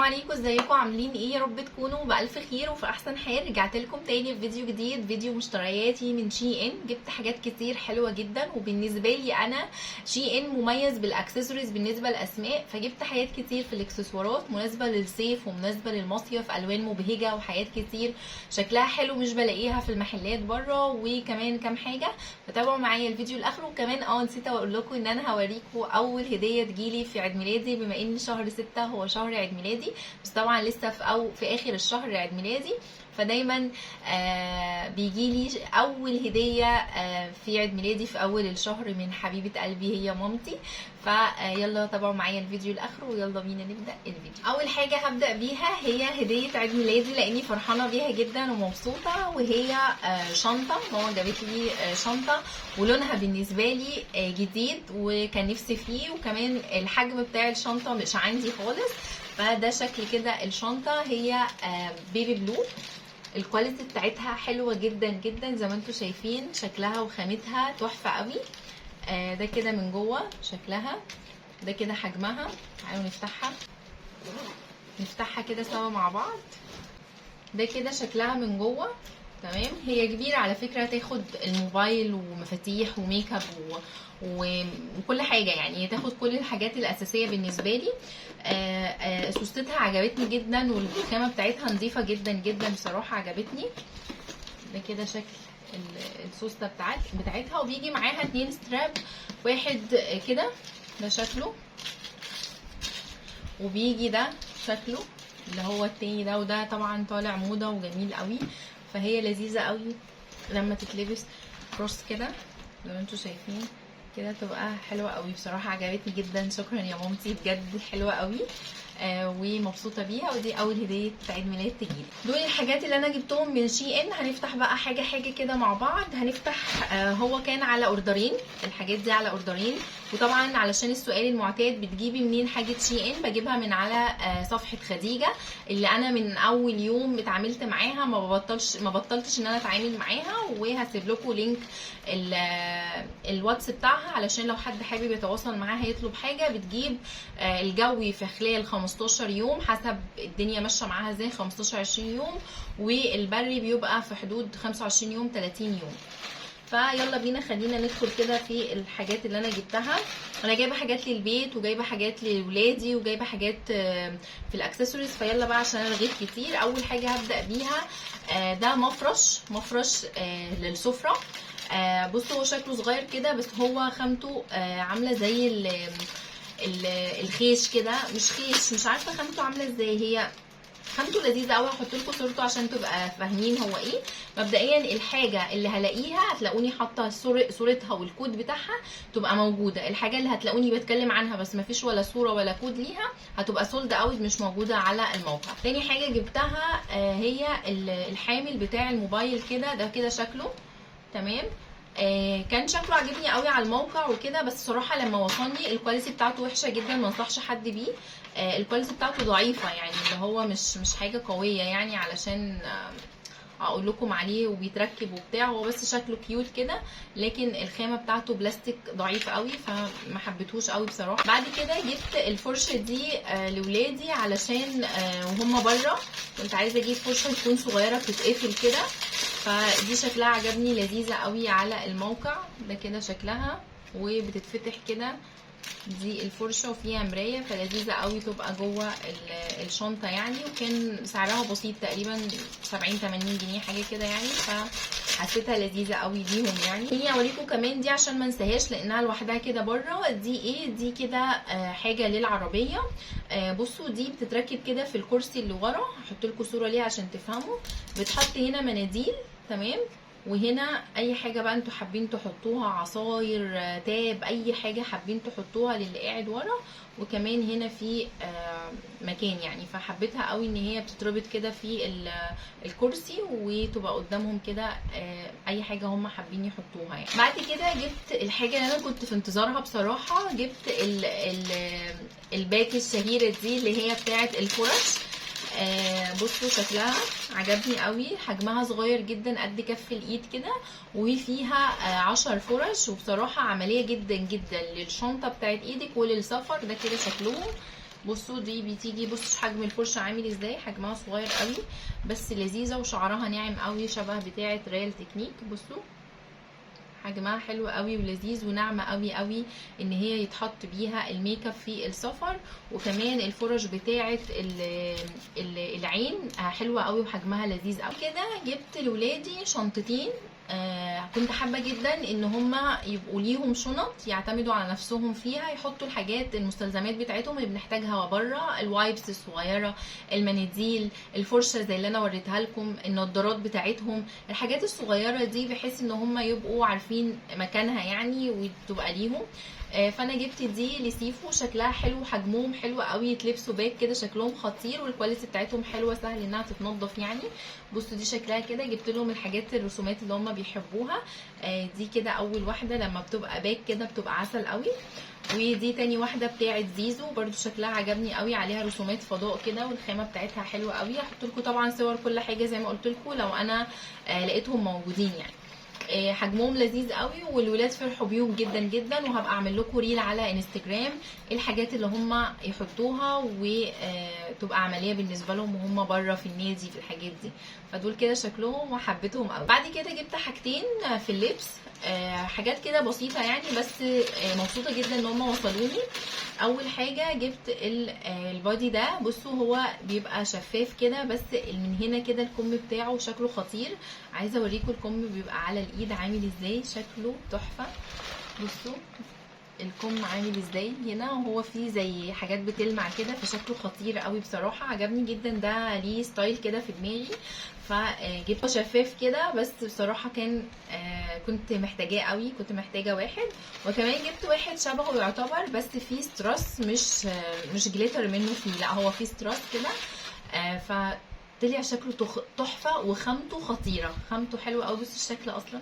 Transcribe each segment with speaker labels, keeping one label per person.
Speaker 1: عليكم، ازيكم؟ عاملين ايه؟ يا رب تكونوا بالف خير وفي احسن حال. رجعت لكم تاني في فيديو جديد، فيديو مشترياتي من SHEIN. جبت حاجات كتير حلوة جدا، وبالنسبة لي انا SHEIN مميز بالاكسسوارز بالنسبة لاسماء، فجبت حاجات كتير في الاكسسوارات مناسبة للصيف ومناسبة للمصيف، الوان مبهجه وحاجات كتير شكلها حلو مش بلاقيها في المحلات بره، وكمان كام حاجة. فتابعوا معايا الفيديو لاخره. وكمان نسيت اقول لكم ان انا هوريكم اول هديه تجيلي في عيد ميلادي، بما ان شهر 6 هو شهر عيد ميلادي، بس طبعا لسه في اخر الشهر عيد ميلادي، فدايما بيجيلي اول هديه في عيد ميلادي في اول الشهر من حبيبه قلبي هي مامتي. فيلا تابعوا معايا الفيديو لاخره ويلا بينا نبدا الفيديو. اول حاجة هبدا بيها هي هديه عيد ميلادي لاني فرحانة بيها جدا ومبسوطة، وهي شنطه. ماما جابت لي شنطه ولونها بالنسبة لي جديد وكان نفسي فيه، وكمان الحجم بتاع الشنطة مش عندي خالص. فده شكل كده الشنطة، هي baby blue. ال quality بتاعتها حلوة جدا جدا زي ما انتم شايفين، شكلها وخامتها تحفة قوي. ده كده من جوه شكلها، ده كده حجمها. تعالوا نفتحها كده سوا مع بعض. ده كده شكلها من جوه، تمام. هي كبيرة على فكرة، تاخد الموبايل ومفاتيح وميك اب وكل حاجة، يعني تاخد كل الحاجات الأساسية بالنسبة لي. سوستها عجبتني جدا، والخامة بتاعتها نظيفة جدا جدا بصراحة عجبتني. ده كده شكل السوستة بتاعتها، وبيجي معاها 2 strap، واحد كده ده شكله، وبيجي ده شكله اللي هو التاني ده، وده طبعا طالع موضة وجميل قوي. فهي لذيذة قوي لما تتلبس cross كده زي ما انتوا شايفين كده، تبقى حلوة قوي بصراحة، عجبتني جدا. شكرا يا مامتي بجد حلوة قوي، ومبسوطة بيها. ودي اول هديه عيد ميلاد تجيلي. دول الحاجات اللي انا جبتهم من SHEIN. هنفتح بقى حاجة حاجة كده مع بعض. هنفتح هو كان على اوردرين، الحاجات دي على اوردرين. وطبعا علشان السؤال المعتاد بتجيبي منين حاجة SHEIN، بجيبها من على صفحة خديجة اللي انا من اول يوم اتعاملت معاها، ما بطلتش ان انا اتعامل معاها. وهسيب لكم link الواتس بتاعها علشان لو حد حابب يتواصل معاها يطلب حاجة. بتجيب الجوي في خلال 15 يوم حسب الدنيا ماشية معاها ازاي، 15 20 يوم، والبري بيبقى في حدود 25 يوم 30 يوم. فيلا بينا خلينا ندخل كده في الحاجات اللي انا جبتها. انا جايبه حاجات للبيت وجايبه حاجات لولادي وجايبه حاجات في الاكسسوارز. فيلا بقى عشان انا رغيت كتير. اول حاجة هبدا بيها ده مفرش للسفره. بصوا هو شكله صغير كده، بس هو خامته عامله زي الخيش كده، مش خيش، مش عارفه خامته عامله ازاي، هي خامته لذيذة قوي. هحط لكم صورته عشان تبقى فاهمين هو ايه. مبدئيا الحاجة اللي هلاقيها هتلاقوني حاطه صورتها والكود بتاعها تبقى موجودة. الحاجة اللي هتلاقوني بتكلم عنها بس مفيش ولا صوره ولا كود ليها هتبقى sold out، مش موجودة على الموقع. تاني حاجة جبتها هي الحامل بتاع الموبايل كده، ده كده شكله تمام. كان شكله عجبني قوي على الموقع وكده، بس صراحة لما وصلني ال quality بتاعته وحشة جدا، ما انصحش حد بيه. ال quality بتاعته ضعيفة، يعني اللي هو مش حاجة قوية يعني علشان اقول لكم عليه وبيتركب وبتاع. هو بس شكله cute كده، لكن الخامة بتاعته بلاستيك ضعيف قوي، فما حبيتهوش قوي بصراحة. بعد كده جبت الفرشة دي لولادي علشان وهم بره كنت عايزه اجيب فرشه تكون صغيرة بتتقفل كده، فدي شكلها عجبني، لذيذة قوي على الموقع. ده كده شكلها وبتتفتح كده، دي الفرشة وفيها مراية، فلذيذه قوي تبقى جوه الشنطة يعني. وكان سعرها بسيط تقريبا 70 80 جنيه حاجة كده يعني، فحسيتها لذيذة قوي ليهم يعني. هي اوريكم كمان دي عشان ما انساهاش لانها لوحدها كده بره. دي ايه دي كده؟ حاجة للعربية. بصوا دي بتتركب كده في الكرسي اللي ورا، هحط لكم صوره ليها عشان تفهموا. بتحط هنا مناديل تمام، وهنا اي حاجة بقى انتوا حابين تحطوها، عصاير، tab، اي حاجة حابين تحطوها للي قاعد ورا. وكمان هنا في مكان يعني، فحبيتها قوي ان هي بتتربط كده في الكرسي وتبقى قدامهم كده، اي حاجة هم حابين يحطوها يعني. بعد كده جبت الحاجة اللي انا كنت في انتظارها بصراحة، جبت ال ال ال pack الشهيرة دي اللي هي بتاعه الفرش. بصوا شكلها عجبني قوي، حجمها صغير جدا قد كف الايد كده، وفيها 10 فرش، وبصراحة عملية جدا جدا للشنطة بتاعت ايدك وللسفر. ده كده شكلهم بصوا دي بتيجي، بصوا حجم الفرشة عامل ازاي، حجمها صغير قوي بس لذيذة، وشعرها ناعم قوي شبه بتاعه ريال تكنيك. بصوا حجمها حلو قوي ولذيذ وناعمه قوي قوي، ان هي يتحط بيها الميك اب في السفر. وكمان الفرش بتاعه العين حلوة قوي وحجمها لذيذ قوي كده. جبت لولادي شنطتين، كنت حابة جدا ان هما يبقوا ليهم شنط يعتمدوا على نفسهم فيها، يحطوا الحاجات المستلزمات بتاعتهم اللي بنحتاجها بره، ال wipes الصغيرة، المناديل، الفرشة زي اللي انا وريتها لكم، النضارات بتاعتهم، الحاجات الصغيرة دي، بحيث ان هما يبقوا عارفين مكانها يعني وتبقى ليهم. فانا جبت دي لسيفو، شكلها حلو، حجمهم حلو قوي، يتلبسوا bag كده شكلهم خطير، وال quality بتاعتهم حلوة، سهل انها تتنضف يعني. بصوا دي شكلها كده، جبت لهم الحاجات الرسومات اللي هم بيحبوها. دي كده اول واحدة، لما بتبقى bag كده بتبقى عسل قوي. ودي تاني واحدة بتاعت زيزو، برضو شكلها عجبني قوي، عليها رسومات فضاء كده، والخامه بتاعتها حلوة قوي. هحط لكم طبعا صور كل حاجة زي ما قلت لكم لو انا لقيتهم موجودين يعني. حجمهم لذيذ قوي والولاد فرحوا بيهم جدا جدا. وهبقى اعمل لكم reel على انستجرام الحاجات اللي هم يحطوها وتبقى عملية بالنسبة لهم وهم بره في النادي في الحاجات دي. فدول كده شكلهم وحبيتهم قوي. بعد كده جبت حاجتين في اللبس، حاجات كده بسيطة يعني، بس مبسوطة جدا ان هم وصلوني. اول حاجة جبت ال body ده، بصوا هو بيبقى شفاف كده، بس من هنا كده الكم بتاعه شكله خطير. عايزه اوريكم الكم بيبقى على الايد عامل ازاي، شكله تحفة. بصوا الكم عامل ازاي هنا، وهو فيه زي حاجات بتلمع كده، فشكله خطير قوي بصراحة، عجبني جدا. ده ليه style كده في دماغي، فجبته شفاف كده، بس بصراحة كان كنت محتاجاه قوي، كنت محتاجه واحد. وكمان جبت واحد شبهه يعتبر، بس فيه ستراس، مش glitter منه فيه، لا هو فيه ستراس كده. فطلع شكله تحفة، وخامته خطيرة، خامته حلوة قوي. بصوا الشكل اصلا،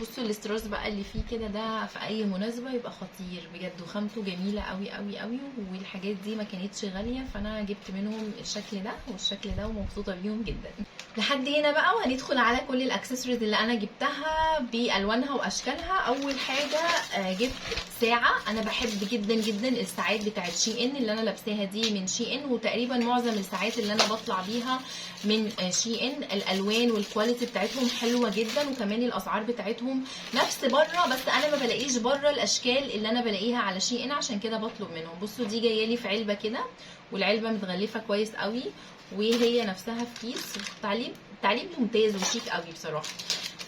Speaker 1: بصوا الاستراس بقى اللي فيه كده، ده في اي مناسبة يبقى خطير بجد، وخامته جميلة قوي قوي قوي. والحاجات دي ما كانتش غالية، فانا جبت منهم الشكل ده والشكل ده، ومبسوطة بيهم جدا. لحد هنا بقى، وهندخل على كل الاكسسوارز اللي انا جبتها بالوانها واشكالها. اول حاجة جبت ساعة. انا بحب جدا جدا الساعات بتاعت شي ان، اللي انا لابساها دي من شي ان، وتقريبا معظم الساعات اللي انا بطلع بيها من شي ان. الالوان وال quality بتاعتهم حلوة جدا، وكمان الاسعار بتاعتهم نفس بره، بس انا ما بلاقيش بره الاشكال اللي انا بلاقيها على شي ان، عشان كده بطلب منهم. بصوا دي جاية لي في علبة كده، والعلبه متغلفه كويس قوي، وهي نفسها في كيس. تعليب ممتاز وشيك قوي بصراحة.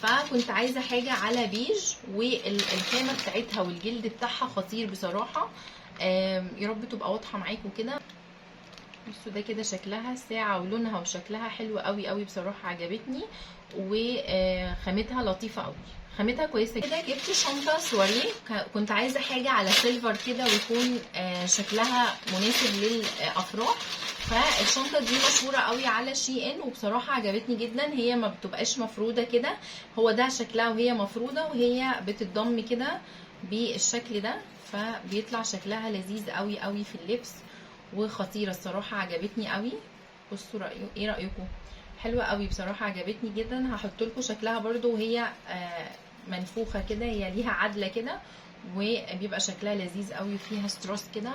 Speaker 1: فكنت عايزه حاجة على بيج، والخامه بتاعتها والجلد بتاعها خطير بصراحة. يا رب تبقى واضحة معاكم كده. بصوا ده كده شكلها الساعة، ولونها وشكلها حلو قوي قوي بصراحة، عجبتني، وخامتها لطيفة قوي، خامتها كويسة كده. جبت شنطه سواريه، كنت عايزه حاجة على silver كده ويكون شكلها مناسب للافراح. فالشنطه دي مشهورة قوي على شي ان، وبصراحة عجبتني جدا. هي ما بتبقاش مفروده كده، هو ده شكلها وهي مفروده، وهي بتتضم كده بالشكل ده، فبيطلع شكلها لذيذ قوي قوي في اللبس، وخطيرة الصراحة، عجبتني قوي. بصوا ايه رايكم؟ حلوة قوي بصراحة، عجبتني جدا. هحط لكم شكلها برده وهي منفوخه كده، هي ليها عدله كده، وبيبقى شكلها لذيذ قوي، فيها ستراس كده،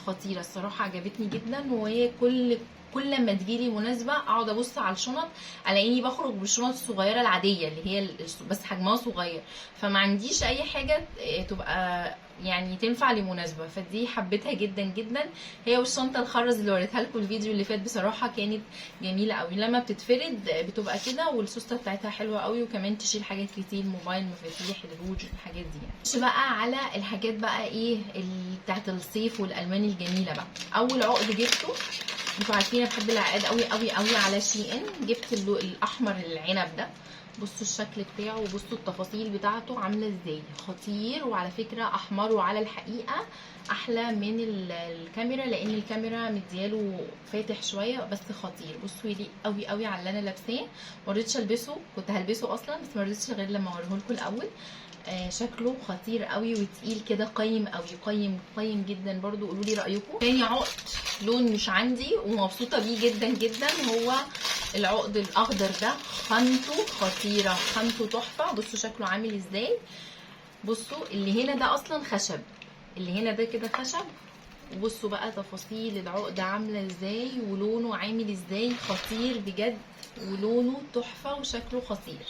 Speaker 1: خطيرة الصراحة، عجبتني جدا. وكل كل ما تجيلي مناسبة اقعد ابص على الشنط، الاقيني بخرج بالشنط الصغيرة العادية اللي هي بس حجمها صغير، فما عنديش اي حاجة تبقى يعني تنفع لمناسبة. فدي حبيتها جدا جدا، هي والشنطه الخرز اللي وريتها لكم الفيديو اللي فات، بصراحة كانت جميلة قوي. لما بتتفرد بتبقى كده، والسوسته بتاعتها حلوة قوي، وكمان تشيل حاجات كتير، موبايل، مفاتيح، الروج، الحاجات دي يعني. مش بقى على الحاجات بقى ايه بتاعت الصيف والالوان الجميلة بقى. اول عقد جبته، انتوا عارفين انا بحب العقاد قوي قوي قوي على شي ان. جبت الاحمر العنب ده، بصوا الشكل بتاعه وبصوا التفاصيل بتاعته عامله ازاي، خطير. وعلى فكرة احمر، وعلى الحقيقة احلى من الكاميرا، لان الكاميرا مدياله فاتح شوية، بس خطير. بصوا يليق قوي قوي على اللي انا لابساه. ما رضيتش البسه، كنت هلبسه اصلا بس ما رضيتش غير لما اوريهولكم الاول. شكله خطير قوي وتقيل كده، قيم قوي، قيم قيم جدا برضو. قولوا لي رايكم. تاني عقد لون مش عندي ومبسوطة بيه جدا جدا، هو العقد الاخضر ده، خامته خطيرة، خامته تحفة. بصوا شكله عامل ازاي. بصوا اللي هنا ده اصلا خشب، اللي هنا ده كده خشب، وبصوا بقى تفاصيل العقدة عاملة ازاي ولونه عامل ازاي، خطير بجد، ولونه تحفة وشكله خطير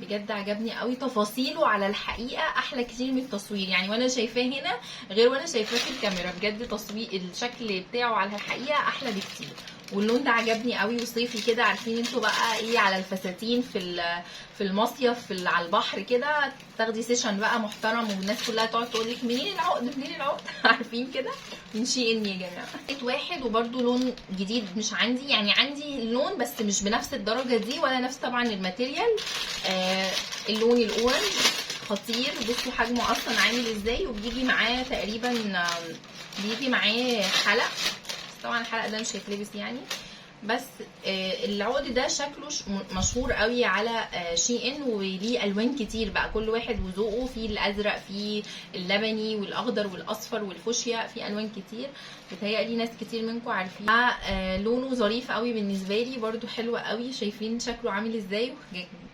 Speaker 1: بجد، عجبني قوي. تفاصيله على الحقيقة احلى كتير من التصوير، يعني وانا شايفاه هنا غير وانا شايفاه في الكاميرا، بجد تصوير الشكل بتاعه على الحقيقة احلى بكتير. واللون ده عجبني قوي وصيفي كده، عارفين انتوا بقى ايه، على الفساتين في المصيف على البحر كده، تاخدي session بقى محترم، والناس كلها تقعد تقول لك منين العقد منين العقد عارفين كده، من SHEIN يا جماعة. واحد وبرده لون جديد مش عندي، يعني عندي اللون بس مش بنفس الدرجة دي ولا نفس طبعا ال material. اللون ال orange خطير، بصوا حجمه اصلا عامل ازاي، وبيجي معاه تقريبا بيجي معاه حلق، بس طبعا الحلق ده مش هيتلبس يعني. بس العقد ده شكله مشهور قوي على SHEIN، وليه الوان كتير بقى، كل واحد وذوقه، في الازرق، في اللبني والاخضر والاصفر والفوشيا، في الوان كتير، بتهيألي ناس كتير منكم عارفين. لونه ظريف قوي بالنسبة لي، برده حلو قوي، شايفين شكله عامل ازاي،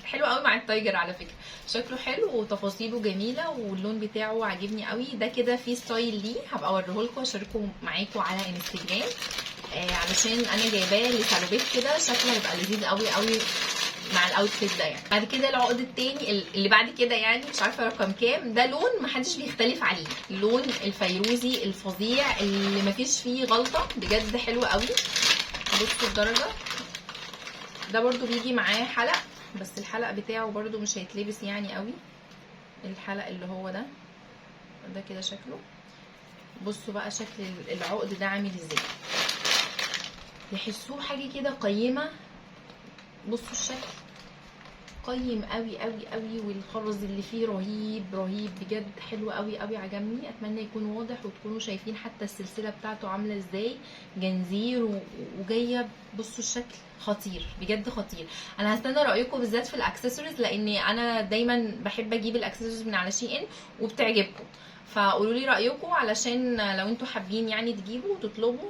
Speaker 1: حلو قوي مع ال tiger على فكرة، شكله حلو وتفاصيله جميلة واللون بتاعه عاجبني قوي. ده كده في style ليه هبقى اوريهولكم واشاركه معاكم على انستجرام، علشان انا جايباه لسالوبيت كده، شكله هيبقى لذيذ قوي قوي مع ال outfit ده يعني. بعد كده العقد التاني اللي بعد كده، يعني مش عارفه رقم كام، ده لون محدش بيختلف عليه، اللون الفيروزي الفظيع اللي مفيش فيه غلطه، بجد حلو قوي. بصوا الدرجة ده برده بيجي معاه حلق، بس الحلق بتاعه برده مش هيتلبس يعني قوي، الحلق اللي هو ده، ده كده شكله. بصوا بقى شكل العقد ده عامل ازاي، تحسوه حاجة كده قيمة. بصوا الشكل قيم قوي قوي قوي، والخرز اللي فيه رهيب رهيب بجد، حلو قوي قوي، عجبني. اتمنى يكون واضح وتكونوا شايفين حتى السلسلة بتاعته عامله ازاي، جنزير وجاية. بصوا الشكل خطير بجد خطير. انا هستنى رايكم بالذات في الاكسسوارز، لاني انا دايما بحب اجيب الاكسسوارز من على SHEIN وبتعجبكم، فقولوا لي رايكم علشان لو انتوا حابين يعني تجيبوا وتطلبوا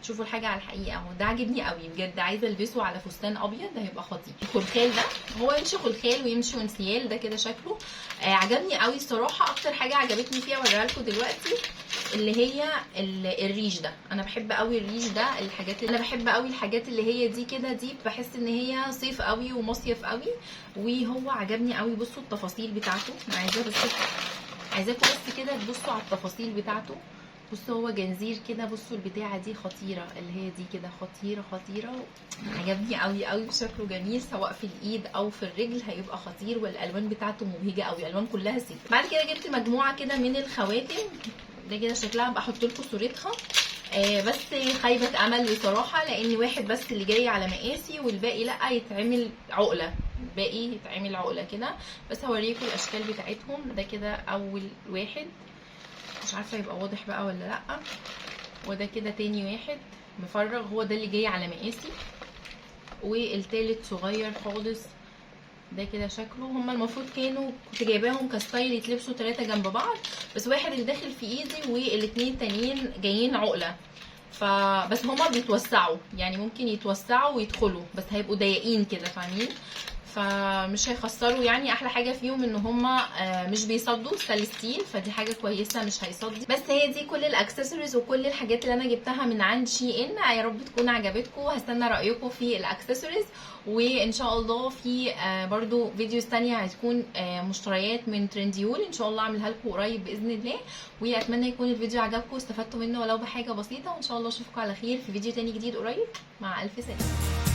Speaker 1: تشوفوا الحاجة على الحقيقة. اهو ده عاجبني قوي بجد، عايزه البسه على فستان ابيض هيبقى خطير. الخلخال ده هو يمشي خلخال ويمشي انسيال، ده كده شكله عجبني قوي الصراحة. اكتر حاجة عجبتني فيها اوريها لكم دلوقتي اللي هي الريش ده، انا بحب قوي الريش ده، الحاجات اللي انا بحب قوي الحاجات اللي هي دي كده، دي بحس ان هي صيف قوي ومصيف قوي، وهو عجبني قوي. بصوا التفاصيل بتاعته، انا عايزاكم بس كده تبصوا على التفاصيل بتاعته. بصوا هو جنزير كده، بصوا البتاعه دي خطيرة، اللي هي دي كده خطيرة خطيرة، عجبني قوي قوي، شكله جميل سواء في الايد او في الرجل هيبقى خطير، والالوان بتاعته مبهجه قوي، الالوان كلها سيف. بعد كده جبت مجموعة كده من الخواتم، ده كده شكلها، هبقى احط لكم صورتها. بس خيبه امل بصراحة، لان واحد بس اللي جاي على مقاسي والباقي لا يتعمل عقله، الباقي يتعمل عقله كده. بس هوريكم الاشكال بتاعتهم. ده كده اول واحد، مش عارفه يبقى واضح بقى ولا لا، وده كده تاني واحد مفرغ، هو ده اللي جاي على مقاسي، والتالت صغير خالص، ده كده شكله. هما المفروض كانوا كنت جايباهم ك style يتلبسوا 3 جنب بعض، بس واحد اللي داخل في ايدي والاتنين التانيين جايين عقله، فبس هما بيتوسعوا يعني ممكن يتوسعوا ويدخلوا، بس هيبقوا ضيقين كده فاهمين، فمش هيخسروا يعني. احلى حاجة فيهم ان هما مش بيصدوا، stainless steel، فدي حاجة كويسة مش هيصدي. بس هي دي كل الاكسسوارز وكل الحاجات اللي انا جبتها من عند SHEIN، يا رب تكون عجبتكم. هستنى رايكم في الاكسسوارز، وان شاء الله في برضو videos تانية هتكون مشتريات من Trendyol ان شاء الله اعملها لكم قريب باذن الله. واتمنى يكون الفيديو عجبكم واستفدتوا منه ولو بحاجة بسيطة، وان شاء الله اشوفكم على خير في فيديو تاني جديد قريب. مع الف سلامه.